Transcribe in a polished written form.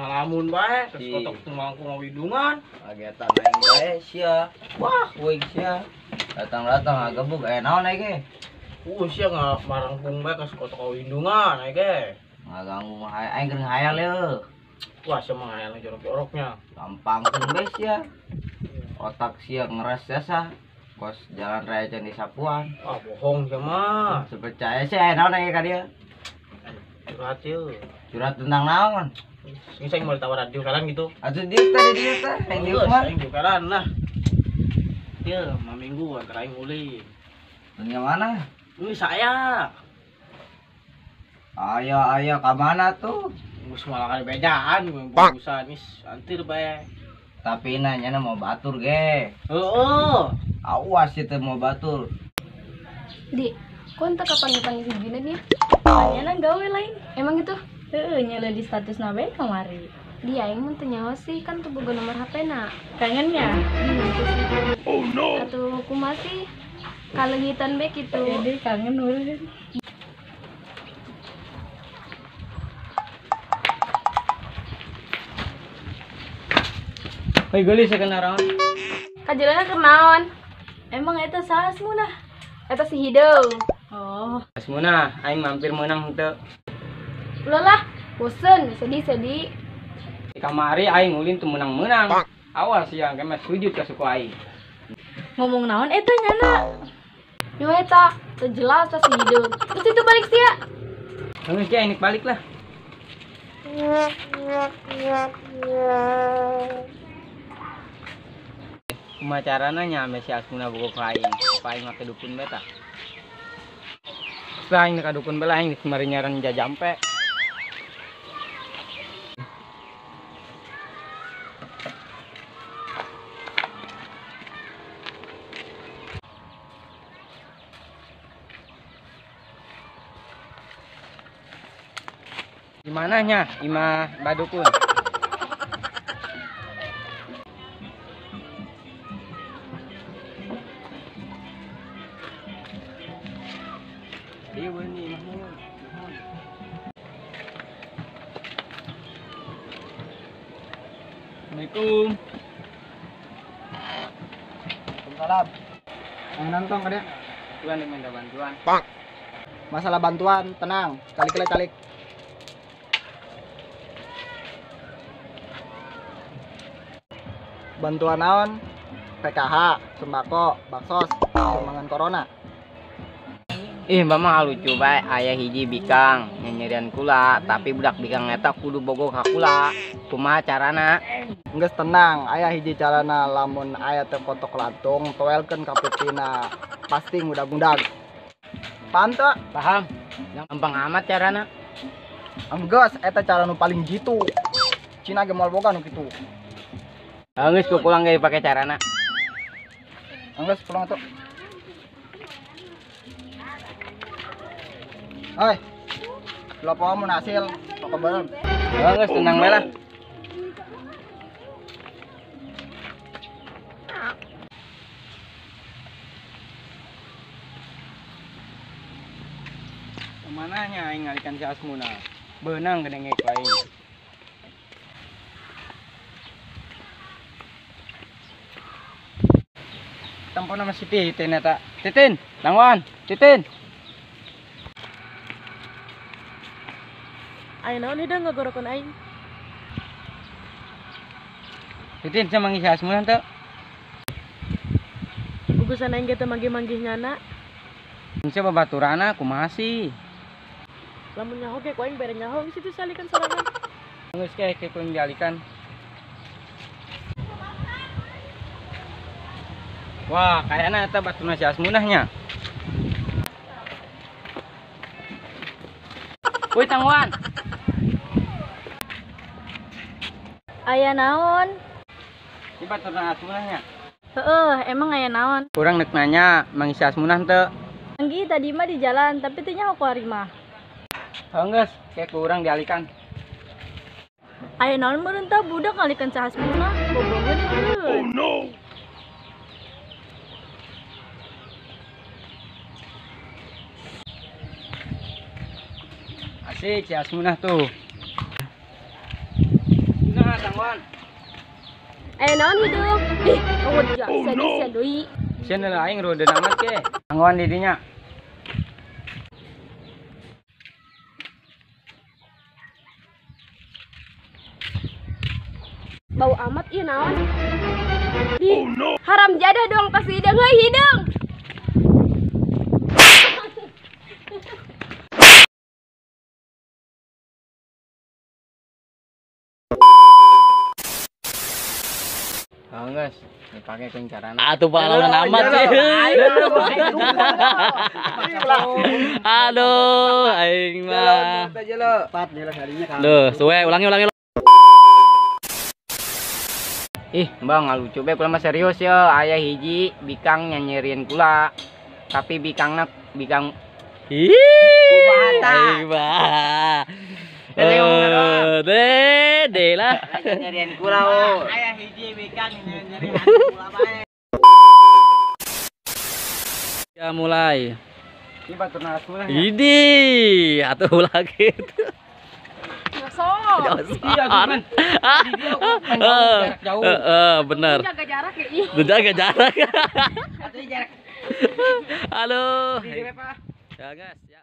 Ngalamun bae, terus kotok tumangku ngawidungan. Kagetan aing bae sia. Wah, weuing sia. Datang-datang ngagebug aya naon aing ge? Sia ngamarangkung bae ka kotok ngawidungan aing ge. Ngaganggu mah aing keur ngahayal yeuh. Wah, sia mah ngahayal jorok-joroknya. Gampang bae sia. Otak sia ngeres jasa. Kos jalan raya can disapuan. Ah, bohong sia mah. Sepercaya sia aya naon aing ka dieu? Curhat yeuh. Curhat tentang naon? Ini saya mau ditawar radio kalian gitu. Atuh dieu teh dieu teh, aing dieu mah. Aing jukaran lah. Ieu mah minggu antara aing ulin. Ulin ka mana? Ini saya. Ayo ayo ka mana tuh? Geus malah bejaan bagusan is antir bae. Tapi nanya mau batur ge. Heeh. Awas itu mau batur. Di, kok entah kapan panggil si Junet ya? Tanyana gawe lain. Emang gitu? Heeh, nyala di status nabe kamari. Dia aing mun teu nyaho sih, kan teu boga nomor HP na. Kangennya? Oh no. Atuh kumaha sih? Kaleungitan bae kitu. Jadi kangen ulin. Hei geulis sakeun naon? Kajelana keur naon? Emang eta saha Asmunah? Eta si hideung. Oh. Asmunah, aing mampir meunang henteu. Ulah lah, bosen, sedih-sedih. Di kamari aing ulin teu meunang-meunang. Awas siang ke mah sujud ka suku aing. Ngomong naon eta nyana? Yo eta, teu jelas ta si hideung. Terus itu balik sia. Geus sia aing balik lah. Kumaha carana nya ame si Asmunah bogo ka aing? Apa aing make dukun bae tah? Lah aing ka dukun bae lah aing geus mari nyaran jajampe. Di mana nya imah badukun? Ieu nih imahna. Assalamualaikum. Waalaikumsalam. Ayo nonton ka dia. Bantuan minta bantuan. Pak. Masalah bantuan, tenang. Calik calik. Bantuan naon? PKH, sembako, baksos, sumbangan corona. Ih, mbak mah lucu bae, aya hiji bikang nyanyerian kula, tapi budak bikang eta kudu bogo ka kula. Kumaha carana? Geus tenang, aya hiji carana lamun aya teh kotok lantung, toelkeun ka pipina. Pasti ngudag-ngudag. Paham teu? Paham. Gampang amat carana. Enggeus, eta cara nu paling jitu. Cina ge moal boga nu kitu. Enggeus ku pulang ge pake carana. Enggeus pulang atuh. Hoi. Lopo mun hasil, pokok bareng. Enggeus tenang bae lah. Kemana nya aing ngalikan si Asmunah? Beunang gedengek aing. Tempo nama si Titin eta. Titin, langwan, Titin. Aya naon hideung ngagorokeun aing? Titin sia manggih si Asmunah teu? Ugusan aing ge teu manggih-manggih nyana. Sia babaturana kumaha sih? Lamun nyaho ge ku aing bere nyaho geus itu salikan sorangan. Geus ke ku aing dialikan. Wah, kayaknya eta batuna si Asmunah nya. Woi tangguan. Aya naon? Ini batuna Asmunah nya. Heeh, emang aya naon? Kurang nek nanya, manggih si Asmunah teu? Manggi tadi mah di jalan, tapi teu nyaho ku ari mah. Heuh geus, kayak kurang dialikan. Aya naon meureun tah budak ngalikan si Asmunah, bobogeun meureun. Oh no. Asik si Asmunah tuh. Aya naon hideung? Ih, oh dia sia deui. Sieun heula aing rodeun amat ke. Anggoan di dinya. Bau amat ieu naon? Di, haram jadah dong pasti hideung heuy hideung. Oh, guys, dipakai kuncarana. Atuh pengalaman amat sih. Aduh, aing mah. Duh, suwe ulangi. Ih, Mbak ngalucu bae kula mah serius ya. Aya hiji bikang nyanyerian kula. Tapi bikangna bikang ih, aing mah. Deh lah. Nyerian kula oh. Aya hiji bikang nyerian kula bae. Ya mulai. Ini batur naras kula. Idi, atuh ulah kitu. Iya, cuman. Jarak jauh. Benar. Jaga jarak ya. Jaga jarak. Atuh jarak. Halo. Ya guys, ya.